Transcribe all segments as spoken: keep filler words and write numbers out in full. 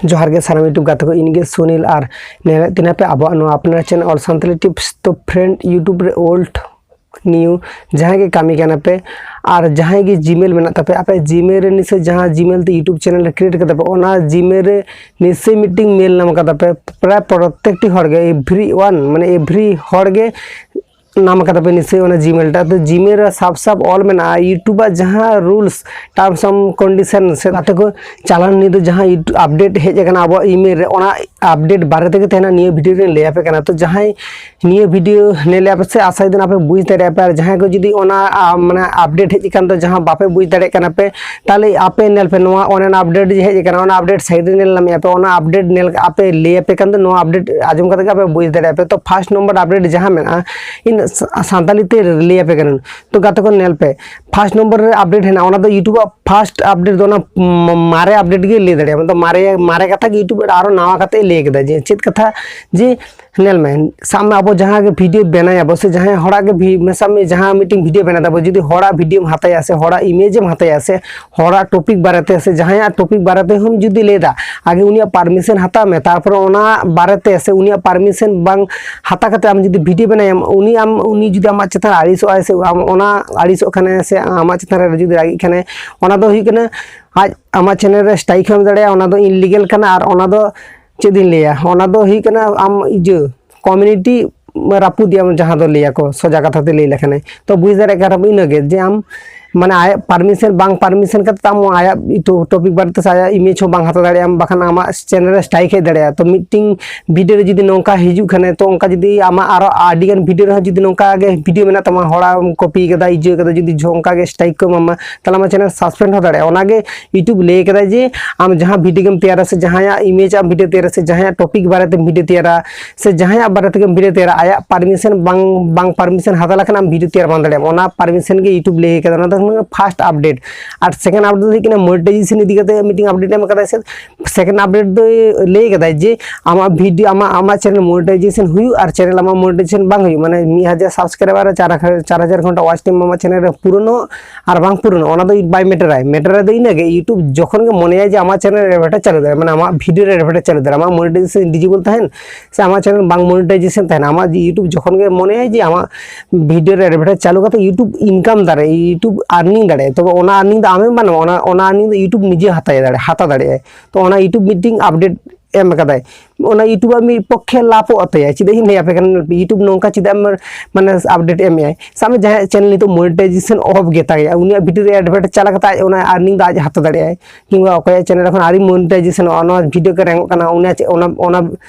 ᱡᱚᱦᱟᱨ ᱜᱮ ᱥᱟᱱᱟᱢ YouTube ᱜᱟᱛᱮ ᱠᱚ, ᱤᱧ ᱜᱮ ᱥᱩᱱᱤᱞ ᱟᱨ ᱧᱮᱞᱮᱫ ᱛᱤᱧᱟᱹ ᱯᱮ ᱟᱵᱚᱣᱟᱜ ᱱᱚᱣᱟ ᱟᱯᱱᱟᱨ channel All Santali Tips᱾ ᱛᱚ friend, YouTube ᱨᱮ old new ᱡᱟᱦᱟᱸᱭ ᱜᱮ ᱠᱟᱹᱢᱤ ᱠᱟᱱᱟ ᱯᱮ ᱟᱨ ᱡᱟᱦᱟᱸᱭ ᱜᱮ Gmail ᱢᱮᱱᱟᱜ ᱛᱟᱯᱮ, ᱟᱯᱮ Gmail ᱨᱮ ᱱᱤᱥᱪᱚᱭ ᱡᱟᱦᱟᱸ Gmail ᱛᱮ YouTube channel ᱨᱮ create ᱠᱟᱫᱟ ᱯᱮ, ᱚᱱᱟ Gmail ᱨᱮ ᱱᱤᱥᱪᱚᱭ ᱢᱤᱫᱴᱤᱝ mail ᱧᱟᱢ ᱠᱟᱫᱟ ᱯᱮ᱾ ᱯᱨᱟᱭ ᱯᱨᱚᱛᱮᱠᱴᱤ ᱦᱚᱲ ᱜᱮ, every one, ᱢᱟᱱᱮ every ᱦᱚᱲ ᱜᱮ ᱧᱟᱢ ᱠᱟᱫᱟ ᱯᱮ ᱱᱤᱥᱪᱚᱭ ᱚᱱᱟ Gmail ᱴᱟᱜ᱾ ᱛᱚ Gmail ᱨᱮ ᱥᱟᱯ ᱥᱟᱯ ᱚᱞ ᱢᱮᱱᱟᱜᱼᱟ YouTube ᱟᱜ ᱡᱟᱦᱟᱸ rules, terms and condition ᱥᱮ ᱜᱟᱛᱮ ᱠᱚ, ᱪᱟᱞᱟᱣ ᱱᱤᱭᱟᱹ ᱫᱚ ᱡᱟᱦᱟᱸ YouTube update ᱦᱮᱡ ᱟᱠᱟᱱᱟ ᱟᱵᱚᱣᱟᱜ email ᱨᱮ, ᱚᱱᱟ update ᱵᱟᱨᱮ ᱛᱮᱜᱮ ᱛᱮᱦᱮᱧ ᱱᱤᱭᱟᱹ video ᱨᱮᱧ ᱞᱟᱹᱭ ᱟᱯᱮ ᱠᱟᱱᱟ᱾ ᱛᱚ ᱡᱟᱦᱟᱸᱭ ᱱᱤᱭᱟᱹ video ᱧᱮᱞ ᱟᱯᱮ ᱥᱮ, ᱟᱥᱟᱭ ᱫᱤᱱ ᱟᱯᱮ ᱵᱩᱡᱽ ᱫᱟᱲᱮᱭᱟᱜ ᱯᱮ᱾ ᱟᱨ ᱡᱟᱦᱟᱸᱭ ᱠᱚ ᱡᱩᱫᱤ ᱚᱱᱟ, ᱟ, ᱢᱟᱱᱮ update ᱦᱮᱡ ᱟᱠᱟᱱ ᱫᱚ ᱡᱟᱦᱟᱸ ᱵᱟᱯᱮ ᱵᱩᱡᱽ ᱫᱟᱲᱮᱭᱟᱜ ᱠᱟᱱᱟ ᱯᱮ, ᱛᱟᱦᱚᱞᱮ ᱟᱯᱮ ᱧᱮᱞ ᱯᱮ, ᱱᱚᱣᱟ ᱚᱱᱮ ᱚᱱᱟ update ᱡᱮ ᱦᱮᱡ ᱟᱠᱟᱱᱟ, ᱚᱱᱟ update side ᱨᱮ ᱧᱮᱞ ᱧᱟᱢᱮᱜᱼᱟ ᱯᱮ, ᱚᱱᱟ update ᱧᱮᱞ ᱟᱯᱮ ᱞᱟᱹᱭ ᱟᱯᱮ ᱠᱟᱱ ᱫᱚ, ᱱᱚᱣᱟ update ᱟᱸᱡᱚᱢ ᱠᱟᱛᱮ ᱜᱮ ᱟᱯᱮ ᱵᱩᱡᱽ ᱫᱟᱲᱮᱭᱟᱜ ᱯᱮ᱾ ᱛᱚ first number update ᱡᱟᱦᱟᱸ ᱢᱮᱱᱟᱜᱼᱟ, ᱤᱧ ᱥᱟ-, ᱥᱟᱱᱛᱟᱞᱤ ᱛᱮ ᱞᱟᱹᱭ ᱟᱯᱮ ᱠᱟᱹᱱᱟᱹᱧ᱾ ᱛᱚ ᱜᱟᱛᱮ ᱠᱚ ᱧᱮᱞ ᱯᱮ, first number ᱨᱮ update ᱦᱮᱱᱟᱜᱼᱟ, ᱚᱱᱟ ᱫᱚ YouTube ᱟᱜ first update ᱫᱚ ᱚᱱᱟ ᱢ-, ᱢᱟᱨᱮ update ᱜᱮ ᱞᱟᱹᱭ ᱫᱟᱲᱮᱭᱟᱜᱼᱟ᱾ ᱢᱟᱱᱮ ᱫᱚ ᱢᱟᱨᱮ, ᱢᱟᱨᱮ ᱠᱟᱛᱷᱟ ᱜᱮ YouTube ᱟᱨᱚ ᱱᱟᱣᱟ ᱠᱟᱛᱮ ᱞᱟᱹᱭ ᱠᱮᱫᱟ᱾ ᱡᱮ ᱪᱮᱫ ᱠᱟᱛᱷᱟ? ᱡᱮ ᱧᱮᱞ ᱢᱮ, ᱥᱟᱵ ᱢᱮ ᱟᱵᱚ ᱡᱟᱦᱟᱸ ᱜᱮ video ᱵᱮᱱᱟᱣ ᱟᱵᱚ ᱥᱮ ᱡᱟᱦᱟᱸᱭ ᱦᱚᱲᱟᱜ ᱜᱮ vi-, ᱢᱮ ᱥᱟᱵ ᱢᱮ ᱡᱟᱦᱟᱸ ᱢᱤᱫᱴᱤᱝ video ᱵᱮᱱᱟᱣ ᱫᱟᱵᱚ, ᱡᱩᱫᱤ ᱦᱚᱲᱟᱜ videoᱢ ᱦᱟᱛᱟᱭᱟ ᱥᱮ ᱦᱚᱲᱟᱜ imageᱮᱢ ᱦᱟᱛᱟᱭᱟ ᱥᱮ ᱦᱚᱲᱟᱜ topic ᱵᱟᱨᱮᱛᱮ ᱥᱮ ᱡᱟᱦᱟᱸᱭᱟᱜ topic ᱵᱟᱨᱮᱛᱮ ᱦᱚᱸᱢ ᱡᱩᱫᱤ ᱞᱟᱹᱭ ᱫᱟ, ᱟᱜᱮ ᱩᱱᱤᱭᱟᱜ permission ᱦᱟᱛᱟᱣ ᱢᱮ, ᱛᱟᱨᱯᱚᱨᱮ ᱚᱱᱟ ᱵᱟᱨᱮᱛᱮ ᱥᱮ ᱩᱱᱤᱭᱟᱜ permission ᱵᱟᱝ ᱦᱟᱛᱟᱣ ᱠᱟᱛᱮ ᱟᱢ ᱡᱩᱫᱤ video ᱵᱮᱱᱟᱣᱟᱢ, ᱩᱱᱤ ᱟᱢ, ᱩᱱᱤ ᱡᱩᱫᱤ ᱟᱢᱟᱜ ᱪᱮᱛᱟᱱ ᱨᱮ ᱟᱹᱲᱤᱥᱚᱜ ᱟᱭ ᱥᱮ ᱟᱢ ᱚᱱᱟ ᱟᱹᱲᱤᱥᱚᱜ ᱠᱷᱟᱱᱮ ᱥᱮ ᱟᱢᱟᱜ ᱪᱮᱛᱟᱱ ᱨᱮ ᱡᱩᱫᱤ ᱨᱟᱹᱜᱤᱜ ᱠᱷᱟᱱᱮ, ᱚᱱᱟ ᱫᱚ ᱦᱩᱭᱩᱜ ᱠᱟᱱᱟ ᱟᱡ ᱟᱢᱟᱜ channel ᱨᱮ strikeᱮᱢ ᱮᱢ ᱫᱟᱲᱮᱭᱟᱜᱼᱟ, ᱚᱱᱟ ᱫᱚ illegal ᱠᱟᱱᱟ᱾ ᱟᱨ ᱚᱱᱟ ᱫᱚ ᱪᱮᱫ ᱤᱧ ᱞᱟᱹᱭᱟ, ᱚᱱᱟ ᱫᱚ ᱦᱩᱭᱩᱜ ᱠᱟᱱᱟ ᱟᱢ ᱤᱭᱟᱹ community ᱨᱟᱹᱯᱩᱫ ᱮᱭᱟᱢ, ᱡᱟᱦᱟᱸ ᱫᱚ ᱞᱟᱹᱭᱟᱠᱚ ᱥᱚᱡᱟ ᱠᱟᱛᱷᱟ ᱛᱮ ᱞᱟᱹᱭ ᱞᱮᱠᱷᱟᱱ᱾ ᱛᱚ ᱵᱩᱡᱽ ᱫᱟᱲᱮᱭᱟᱜ ᱠᱟᱱᱟ ᱤᱱᱟᱹᱜᱮ, ᱡᱮ ᱟᱢ ᱢᱟᱱᱮ ᱟᱭᱟᱜ permission ᱵᱟᱝ permission ᱠᱟᱛᱮ ᱟᱢ ᱟᱭᱟᱜ ᱴᱚ-, topic ᱵᱟᱨᱮᱛᱮ ᱥᱮ ᱟᱭᱟᱜ image ᱦᱚᱸ ᱵᱟᱝ ᱦᱟᱛᱟᱣ ᱫᱟᱲᱮᱭᱟᱜᱼᱟ ᱟᱢ, ᱵᱟᱠᱷᱟᱱ ᱟᱢᱟᱜ channel ᱨᱮ strike ᱦᱮᱡ ᱫᱟᱲᱮᱭᱟᱜᱼᱟ᱾ ᱛᱚ ᱢᱤᱫᱴᱤᱝ video ᱨᱮ ᱡᱩᱫᱤ ᱱᱚᱝᱠᱟ ᱦᱤᱡᱩᱜ ᱠᱷᱟᱱᱮ, ᱛᱚ ᱚᱱᱠᱟ ᱡᱩᱫᱤ ᱟᱢᱟᱜ ᱟᱨᱚ ᱟᱹᱰᱤᱜᱟᱱ video ᱨᱮᱦᱚᱸ ᱡᱩᱫᱤ ᱱᱚᱝᱠᱟ ᱜᱮ video ᱢᱮᱱᱟᱜ ᱛᱟᱢᱟ, ᱦᱚᱲᱟᱜ ᱮᱢ copy ᱠᱟᱫᱟ, ᱤᱭᱟᱹ ᱠᱟᱫᱟ, ᱡᱩᱫᱤ ᱡᱷᱚ-, ᱚᱱᱠᱟ ᱜᱮ strike ᱠᱚ ᱮᱢᱟᱢᱟ, ᱛᱟᱦᱞᱮ ᱟᱢᱟᱜ channel suspend ᱦᱚᱸ ᱫᱟᱲᱮᱭᱟᱜᱼᱟ᱾ ᱚᱱᱟᱜᱮ YouTube ᱞᱟᱹᱭ ᱠᱟᱫᱟᱭ ᱡᱮ ᱟᱢ ᱡᱟᱦᱟᱸ videoᱜᱮᱢ ᱛᱮᱭᱟᱨᱟ ᱥᱮ ᱡᱟᱦᱟᱸᱭᱟᱜ image ᱟᱢ video ᱛᱮᱭᱟᱨᱟ ᱥᱮ ᱡᱟᱦᱟᱸᱭᱟᱜ topic ᱵᱟᱨᱮᱛᱮ video ᱛᱮᱭᱟᱨᱟ ᱥᱮ ᱡᱟᱦᱟᱸᱭᱟᱜ ᱵᱟᱨᱮ ᱛᱮᱜᱮᱢ video ᱛᱮᱭᱟᱨᱟ, ᱟᱭᱟᱜ permission ᱵᱟᱝ, ᱵᱟᱝ permission ᱦᱟᱛᱟᱣ ᱞᱮᱠᱷᱟᱱ ᱟᱢ video ᱛᱮᱭᱟᱨ ᱵᱟᱝ ᱫᱟᱲᱮᱭᱟᱜᱼᱟ᱾ ᱚᱱᱟ permission ᱜᱮ YouTube ᱞᱟᱹᱭ ᱠᱟᱫᱟ, ᱚᱱᱟ ᱫᱚ first update᱾ ᱟᱨ second update ᱫᱚ ᱦᱩᱭᱩᱜ ᱠᱟᱱᱟ monetization ᱤᱫᱤ ᱠᱟᱛᱮ ᱢᱤᱫᱴᱤᱝ update ᱮᱢ ᱠᱟᱫᱟᱭ ᱥᱮ᱾ Second update ᱫᱚᱭ ᱞᱟᱹᱭ ᱠᱟᱫᱟᱭ ᱡᱮ ᱟᱢᱟᱜ video, ᱟᱢᱟᱜ, ᱟᱢᱟᱜ channel monetization ᱦᱩᱭᱩᱜ ᱟᱨ channel ᱟᱢᱟᱜ monetization ᱵᱟᱝ ᱦᱩᱭᱩᱜ, ᱢᱟᱱᱮ ᱢᱤᱫ ᱦᱟᱡᱟᱨ subscriber ᱟᱨ ᱪᱟᱨ ᱦᱟᱡᱟᱨ ᱜᱷᱚᱱᱴᱟ watch time ᱟᱢᱟᱜ channel ᱨᱮ ᱯᱩᱨᱚᱱᱚᱜ ᱟᱨ ᱵᱟᱝ ᱯᱩᱨᱚᱱᱚᱜ, ᱚᱱᱟ ᱫᱚ ᱵᱟᱭ ᱢᱮᱴᱟᱨᱟᱭ᱾ ᱢᱮᱴᱟᱨ ᱫᱚ ᱤᱱᱟᱹᱜᱮ, YouTube ᱡᱚᱠᱷᱚᱱ ᱜᱮ ᱢᱚᱱᱮᱭᱟᱭ ᱡᱮ ᱟᱢᱟᱜ channel ᱨᱮ advertise ᱪᱟᱹᱞᱩ ᱫᱟᱲᱮᱭᱟᱜᱼᱟ, ᱢᱟᱱᱮ ᱟᱢᱟᱜ video ᱨᱮ advertise ᱪᱟᱹᱞᱩ ᱫᱟᱲᱮᱭᱟᱜᱼᱟ, ᱟᱢᱟᱜ monetization disable ᱛᱟᱦᱮᱱ ᱥᱮ ᱟᱢᱟᱜ channel ᱵᱟᱝ monetization ᱛᱟᱦᱮᱱᱟ, ᱟᱢᱟᱜ YouTube ᱡᱚᱠᱷᱚᱱ ᱜᱮ ᱢᱚᱱᱮᱭᱟᱭ ᱡᱮ ᱟᱢᱟᱜ video ᱨᱮ advertise ᱪᱟᱹᱞᱩ ᱠᱟᱛᱮ YouTube income ᱫᱟᱲᱮᱭᱟᱜᱼᱟ, YouTube earning ᱫᱟᱲᱮᱭᱟᱜᱼᱟ, ᱛᱚᱵᱮ ᱚᱱᱟ earning ᱫᱚ ᱟᱢᱮᱢ ᱵᱟᱹᱱᱩᱜᱼᱟ, ᱚᱱᱟ, ᱚᱱᱟ earning ᱫᱚ YouTube ᱱᱤᱡᱮ ᱦᱟᱛᱟᱣ ᱫᱟᱲᱮᱭᱟᱜᱼᱟ, ᱦᱟᱛᱟᱣ ᱫᱟᱲᱮᱭᱟᱜᱼᱟᱭ᱾ ᱛᱚ ᱚᱱᱟ YouTube ᱢᱤᱫᱴᱤᱝ update ᱮᱢ ᱠᱟᱫᱟᱭ, ᱚᱱᱟ YouTube ᱟᱜ ᱢᱤᱫ ᱯᱚᱠᱠᱷᱮ ᱞᱟᱵᱷᱚᱜ ᱛᱟᱭᱟ᱾ ᱪᱮᱫᱟᱜ ᱤᱧ ᱞᱟᱹᱭ ᱟᱯᱮ ᱠᱟᱱᱟ, YouTube ᱱᱚᱝᱠᱟ ᱪᱮᱫᱟᱜ ᱮᱢ, ᱢᱟᱱᱮ update ᱮᱢ ᱮᱜᱼᱟᱭ? ᱥᱟᱵ ᱢᱮ ᱡᱟᱦᱟᱸᱭᱟᱜ channel ᱱᱤᱛᱚᱜ monetization off ᱜᱮᱛᱟᱭᱟ, ᱩᱱᱤᱭᱟᱜ video ᱨᱮ advertise ᱪᱟᱞᱟᱣ ᱠᱟᱛᱮ ᱟᱡ ᱚᱱᱟ earning ᱫᱚ ᱟᱡ ᱦᱟᱛᱟᱣ ᱫᱟᱲᱮᱭᱟᱜᱼᱟᱭ, ᱠᱤᱝᱵᱟ ᱚᱠᱚᱭᱟᱜ channel ᱮᱠᱷᱚᱱ ᱟᱹᱣᱨᱤ monetization ᱚᱜᱼᱟ, ᱱᱚᱣᱟ video ᱠᱚ ᱨᱮᱝᱚᱜ ᱠᱟᱱᱟ, ᱚᱱᱟ ᱪᱮ-, ᱚᱱᱟ, ᱚᱱᱟ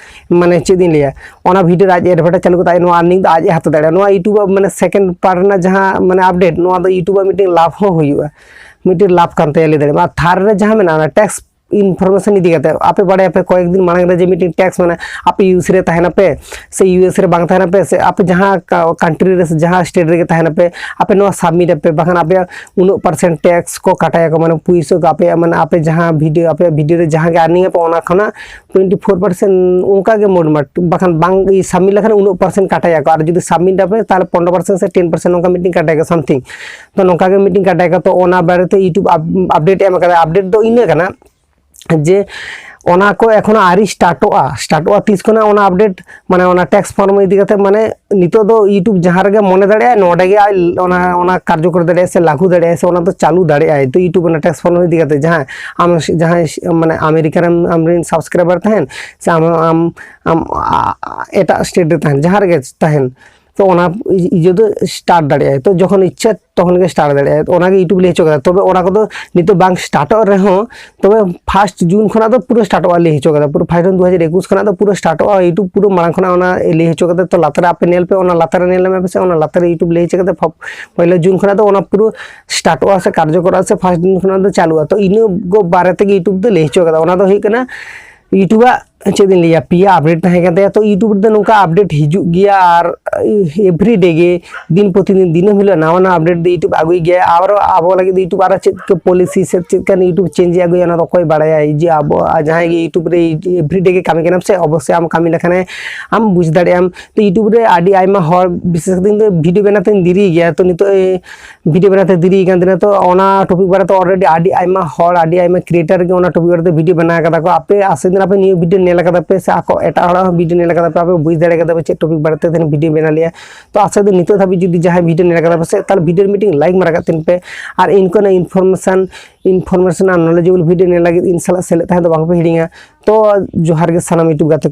ᱢᱟᱱᱮ ᱪᱮᱫ ᱤᱧ ᱞᱟᱹᱭᱟ, ᱚᱱᱟ video ᱨᱮ ᱟᱡ advertise ᱪᱟᱹᱞᱩ ᱠᱟᱛᱮ ᱟᱡ ᱱᱚᱣᱟ earning ᱫᱚ ᱟᱡ ᱮ ᱦᱟᱛᱟᱣ ᱫᱟᱲᱮᱭᱟᱜᱼᱟ᱾ ᱱᱚᱣᱟ YouTube ᱟᱜ ᱢᱟᱱᱮ second part ᱨᱮᱱᱟᱜ ᱡᱟᱦᱟᱸ ᱢᱟᱱᱮ update, ᱱᱚᱣᱟ ᱫᱚ YouTube ᱟᱜ ᱢᱤᱫᱴᱮᱱ ᱞᱟᱵᱷ ᱦᱚᱸ ᱦᱩᱭᱩᱜᱼᱟ, ᱢᱤᱫᱴᱮᱱ ᱞᱟᱵᱷ ᱠᱟᱱ ᱛᱟᱭᱟ ᱞᱟᱹᱭ ᱫᱟᱲᱮᱭᱟᱜᱼᱟ᱾ ᱟᱨ third ᱨᱮ ᱡᱟᱦᱟᱸ ᱢᱮᱱᱟᱜᱼᱟ, ᱚᱱᱟ tax information ᱤᱫᱤ ᱠᱟᱛᱮ, ᱟᱯᱮ ᱵᱟᱲᱟᱭᱟᱯᱮ ᱠᱚᱭᱮᱠ ᱫᱤᱱ ᱢᱟᱲᱟᱝ ᱨᱮ ᱡᱮ ᱢᱤᱫᱴᱮᱱ tax ᱢᱮᱱᱟᱜᱼᱟ, ᱟᱯᱮ US ᱨᱮ ᱛᱟᱦᱮᱱᱟᱯᱮ ᱥᱮ US ᱨᱮ ᱵᱟᱝ ᱛᱟᱦᱮᱱᱟᱯᱮ, ᱥᱮ ᱟᱯᱮ ᱡᱟᱦᱟᱸ ᱠᱟ-, country ᱨᱮ ᱥᱮ ᱡᱟᱦᱟᱸ state ᱨᱮᱜᱮ ᱛᱟᱦᱮᱱᱟᱯᱮ, ᱟᱯᱮ ᱱᱚᱣᱟ submit ᱟᱯᱮ, ᱵᱟᱠᱷᱟᱱ ᱟᱯᱮᱭᱟᱜ ᱩᱱᱟᱹᱜ percent tax ᱠᱚ ᱠᱟᱴᱟᱭᱟᱠᱚ, ᱢᱟᱱᱮ ᱯᱩᱭᱥᱟᱹ ᱠᱚ ᱟᱯᱮᱭᱟᱜ, ᱢᱟᱱᱮ ᱟᱯᱮ ᱡᱟᱦᱟᱸ video, ᱟᱯᱮᱭᱟᱜ video ᱨᱮ ᱡᱟᱦᱟᱸ ᱜᱮ earning ᱟᱯᱮ, ᱚᱱᱟ ᱠᱷᱚᱱᱟᱜ twenty four percent ᱚᱱᱠᱟ ᱜᱮ ᱢᱳᱴᱢᱟᱴ, ᱵᱟᱠᱷᱟᱱ ᱵᱟᱝ submit ᱞᱮᱠᱷᱟᱱ ᱩᱱᱟᱹᱜ percent ᱠᱟᱴᱟᱭᱟᱠᱚ, ᱟᱨ ᱡᱩᱫᱤ submit ᱟᱯᱮ ᱛᱟᱦᱚᱞᱮ ᱯᱚᱱᱨᱚ percent ᱥᱮ ten percent ᱚᱱᱠᱟ ᱢᱤᱫᱴᱤᱝ ᱠᱟᱴᱟᱭᱟᱠᱚ something᱾ ᱛᱚ ᱱᱚᱝᱠᱟ ᱜᱮ ᱢᱤᱫᱴᱤᱝ ᱠᱟᱴᱟᱭᱟᱠᱚ᱾ ᱛᱚ ᱚᱱᱟ ᱵᱟᱨᱮᱛᱮ YouTube up-, update ᱮᱢ ᱠᱟᱫᱟ᱾ Update ᱫᱚ ᱤᱱᱟᱹ ᱠᱟᱱᱟ ᱡᱮ ᱚᱱᱟ ᱠᱚ ᱮᱠᱷᱚᱱᱳ ᱟᱹᱣᱨᱤ startᱚᱜᱼᱟ᱾ startᱚᱜᱼᱟ ᱛᱤᱥ ᱠᱷᱚᱱᱟᱜ ᱚᱱᱟ update, ᱢᱟᱱᱮ ᱚᱱᱟ tax form ᱤᱫᱤ ᱠᱟᱛᱮ, ᱢᱟᱱᱮ ᱱᱤᱛᱚᱜ ᱫᱚ YouTube ᱡᱟᱦᱟᱸ ᱨᱮᱜᱮ ᱢᱚᱱᱮ ᱫᱟᱲᱮᱭᱟᱜᱼᱟᱭ, ᱱᱚᱰᱮ ᱜᱮ ᱟᱡ ᱚᱱᱟ, ᱚᱱᱟ ᱠᱟᱨᱡᱚᱠᱚᱨ ᱫᱟᱲᱮᱭᱟᱜᱼᱟᱭ ᱥᱮ ᱞᱟᱹᱜᱩ ᱫᱟᱲᱮᱭᱟᱜᱼᱟᱭ ᱥᱮ ᱚᱱᱟ ᱫᱚ ᱪᱟᱹᱞᱩ ᱫᱟᱲᱮᱭᱟᱜᱼᱟᱭ᱾ ᱛᱚ YouTube ᱚᱱᱟ tax form ᱤᱫᱤ ᱠᱟᱛᱮ ᱡᱟᱦᱟᱸ ᱟᱢ, ᱡᱟᱦᱟᱸᱭ ᱢᱟᱱᱮ ᱟᱢᱮᱨᱤᱠᱟ ᱨᱮᱱ ᱟᱢᱨᱮᱱ subscriber ᱛᱟᱦᱮᱱ ᱥᱮ ᱟᱢ, ᱟᱢ, ᱟᱢ, ᱟ-, ᱟ-, ᱮᱴᱟᱜ state ᱨᱮ ᱛᱟᱦᱮᱱ, ᱡᱟᱦᱟᱸ ᱨᱮᱜᱮ ᱛᱟᱦᱮᱱ, ᱛᱚ ᱚᱱᱟ ᱤᱭᱟᱹ ᱫᱚ start ᱫᱟᱲᱮᱭᱟᱜᱼᱟᱭ᱾ ᱛᱚ ᱡᱚᱠᱷᱚᱱ ᱤᱪᱪᱷᱟ ᱛᱚᱠᱷᱚᱱ ᱜᱮ start ᱫᱟᱲᱮᱭᱟᱜᱼᱟᱭ᱾ ᱚᱱᱟᱜᱮ YouTube ᱞᱟᱹᱭ ᱦᱚᱪᱚ ᱠᱟᱫᱟ᱾ ᱛᱚᱵᱮ ᱚᱱᱟ ᱠᱚᱫᱚ ᱱᱤᱛᱚᱜ ᱵᱟᱝ startᱚᱜ ᱨᱮᱦᱚᱸ, ᱛᱚᱵᱮ first June ᱠᱷᱚᱱᱟᱜ ᱫᱚ ᱯᱩᱨᱟᱹ startᱚᱜᱼᱟ ᱞᱟᱹᱭ ᱦᱚᱪᱚ ᱠᱟᱫᱟ᱾ ᱯᱩᱨᱟᱹ first June ᱫᱩ ᱦᱟᱡᱟᱨ ᱮᱠᱩᱥ ᱠᱷᱚᱱᱟᱜ ᱫᱚ ᱯᱩᱨᱟᱹ startᱚᱜᱼᱟ YouTube, ᱯᱩᱨᱟᱹ ᱢᱟᱲᱟᱝ ᱠᱷᱚᱱᱟᱜ ᱚᱱᱟ ᱞᱟᱹᱭ ᱦᱚᱪᱚ ᱠᱟᱫᱟ᱾ ᱛᱚ ᱞᱟᱛᱟᱨ ᱨᱮ ᱟᱯᱮ ᱧᱮᱞ ᱯᱮ, ᱚᱱᱟ ᱞᱟᱛᱟᱨ ᱨᱮ ᱧᱮᱞ ᱧᱟᱢ ᱯᱮ ᱥᱮ, ᱚᱱᱟ ᱞᱟᱛᱟᱨ ᱨᱮ YouTube ᱞᱟᱹᱭ ᱦᱚᱪᱚ ᱠᱟᱫᱟ᱾ ᱯᱷᱚ-, ᱯᱚᱭᱞᱟ June ᱠᱷᱚᱱᱟᱜ ᱫᱚ ᱚᱱᱟ ᱯᱩᱨᱟᱹ startᱚᱜᱼᱟ ᱥᱮ ᱠᱟᱨᱡᱚᱠᱚᱨᱚᱜᱼᱟ ᱥᱮ first June ᱠᱷᱚᱱᱟᱜ ᱫᱚ ᱪᱟᱹᱞᱩᱜᱼᱟ᱾ ᱛᱚ ᱤᱱᱟᱹ ᱠᱚ ᱵᱟᱨᱮ ᱛᱮᱜᱮ YouTube ᱫᱚ ᱞᱟᱹᱭ ᱦᱚᱪᱚ ᱠᱟᱫᱟ᱾ ᱚᱱᱟ ᱫᱚ ᱦᱩᱭᱩᱜ ᱠᱟᱱᱟ YouTube ᱟᱜ ᱪᱮᱫ ᱤᱧ ᱞᱟᱹᱭᱟ, ᱯᱮᱭᱟ ᱟᱯᱰᱮᱴ ᱛᱟᱦᱮᱸ ᱠᱟᱱ ᱛᱟᱭᱟ᱾ ᱛᱚ YouTube ᱨᱮᱫᱚ ᱱᱚᱝᱠᱟ ᱟᱯᱰᱮᱴ ᱦᱤᱡᱩᱜ ᱜᱮᱭᱟ, ᱟᱨ ᱮᱵᱷᱨᱤᱰᱮ ᱜᱮ, ᱫᱤᱱ ᱯᱨᱚᱛᱤᱫᱤᱱ, ᱫᱤᱱᱟᱹᱢ ᱦᱤᱞᱳᱜ ᱱᱟᱣᱟ ᱱᱟᱣᱟ ᱟᱯᱰᱮᱴ ᱫᱚ YouTube ᱟᱹᱜᱩᱭ ᱜᱮᱭᱟ᱾ ᱟᱨᱚ ᱟᱵᱚ ᱞᱟᱹᱜᱤᱫ ᱫᱚ YouTube ᱟᱨᱚ ᱪᱮᱫ ᱠᱚ ᱯᱚᱞᱤᱥᱤ ᱥᱮ ᱪᱮᱫ ᱠᱟᱱ YouTube ᱪᱮᱧᱡᱽ ᱮ ᱟᱹᱜᱩᱭᱟ, ᱚᱱᱟ ᱫᱚ ᱚᱠᱚᱭ ᱵᱟᱲᱟᱭᱟ? ᱡᱮ ᱟᱵᱚ ᱡᱟᱦᱟᱸᱭ ᱜᱮ YouTube ᱨᱮ ᱮᱵᱷᱨᱤᱰᱮ ᱜᱮ ᱠᱟᱹᱢᱤ ᱠᱟᱱᱟᱢ ᱥᱮ, ᱚᱵᱚᱥᱥᱳᱭ ᱟᱢ ᱠᱟᱹᱢᱤ ᱞᱮᱠᱷᱟᱱᱮ ᱟᱢ ᱵᱩᱡᱽ ᱫᱟᱲᱮᱭᱟᱜ ᱟᱢ᱾ ᱛᱚ YouTube ᱨᱮ ᱟᱹᱰᱤ ᱟᱭᱢᱟ ᱦᱚᱲ, ᱵᱤᱥᱮᱥ ᱠᱟᱛᱮ ᱤᱧ ᱫᱚ ᱵᱷᱤᱰᱤᱭᱳ ᱵᱮᱱᱟᱣ ᱛᱮᱧ ᱫᱮᱨᱤᱭ ᱜᱮᱭᱟ, ᱛᱚ ᱱᱤᱛᱚᱜ ᱵᱷᱤᱰᱤᱭᱳ ᱵᱮᱱᱟᱣ ᱛᱮ ᱫᱮᱨᱤ ᱠᱟᱱ ᱛᱟᱦᱮᱱᱟ᱾ ᱛᱚ ᱚᱱᱟ ᱴᱚᱯᱤᱠ ᱵᱟᱨᱮᱛᱮ ᱚᱞᱨᱮᱰᱤ ᱟᱹᱰᱤ ᱟᱭᱢᱟ ᱦᱚᱲ, ᱟᱹᱰᱤ ᱟᱭᱢᱟ ᱠᱨᱤᱭᱮᱴᱟᱨ ᱜᱮ ᱚᱱᱟ ᱴᱚᱯᱤᱠ ᱵᱟᱨᱮᱛᱮ ᱵᱷᱤᱰᱤᱭᱳ ᱵᱮᱱᱟᱣ ᱠᱟᱫᱟ ᱠᱚ᱾ ᱟᱯᱮ ᱟᱥᱟ ᱫᱤᱱ ᱟᱯᱮ ᱱᱤᱭᱟᱹ ᱵᱷᱤᱰᱤᱭᱳ ᱧᱮᱞ ᱠᱟᱫᱟ ᱯᱮ ᱥᱮ ᱟᱠᱚ ᱮᱴᱟᱜ ᱦᱚᱲᱟᱜ ᱦᱚᱸ ᱵᱷᱤᱰᱤᱭᱳ ᱧᱮᱞ ᱠᱟᱫᱟ ᱯᱮ, ᱟᱯᱮ ᱵᱩᱡᱽ ᱫᱟᱲᱮ ᱠᱟᱫᱟ ᱯᱮ ᱪᱮᱫ ᱴᱚᱯᱤᱠ ᱵᱟᱨᱮᱛᱮ ᱛᱮᱦᱮᱧ ᱵᱷᱤᱰᱤᱭᱳ ᱵᱮᱱᱟᱣ ᱞᱮᱭᱟ᱾ ᱛᱚ ᱟᱥᱟ ᱫᱤᱱ ᱱᱤᱛᱚᱜ ᱫᱷᱟᱹᱵᱤᱡ ᱡᱩᱫᱤ ᱡᱟᱦᱟᱸᱭ ᱵᱷᱤᱰᱤᱭᱳ ᱧᱮᱞ ᱠᱟᱫᱟ ᱯᱮ ᱥᱮ, ᱛᱟᱦᱚᱞᱮ ᱵᱷᱤᱰᱤᱭᱳ ᱢᱤᱫᱴᱤᱝ ᱞᱟᱭᱤᱠ ᱢᱟᱨᱟ ᱠᱟᱜ ᱛᱟᱦᱮᱱ ᱯᱮ᱾ ᱟᱨ ᱤᱱᱠᱟᱹᱱᱟᱜ ᱤᱱᱯᱷᱚᱨᱢᱮᱥᱚᱱ ᱤᱱᱯᱷᱚᱨᱢᱮᱥᱚᱱ ᱟᱨ ᱱᱚᱞᱮᱡᱮᱵᱚᱞ ᱵᱷᱤᱰᱤᱭᱳ ᱧᱮᱞ ᱞᱟᱹᱜᱤᱫ ᱤᱧ ᱥᱟᱞᱟᱜ ᱥᱮᱞᱮᱫ ᱛᱟᱦᱮᱸ ᱫᱚ ᱵᱟᱝᱯᱮ ᱦᱤᱲᱤᱧᱟ᱾ ᱛᱚ ᱡᱚᱦᱟᱨ ᱜᱮ ᱥᱟᱱᱟᱢ YouTube ᱜᱟᱛᱮ ᱠᱚ᱾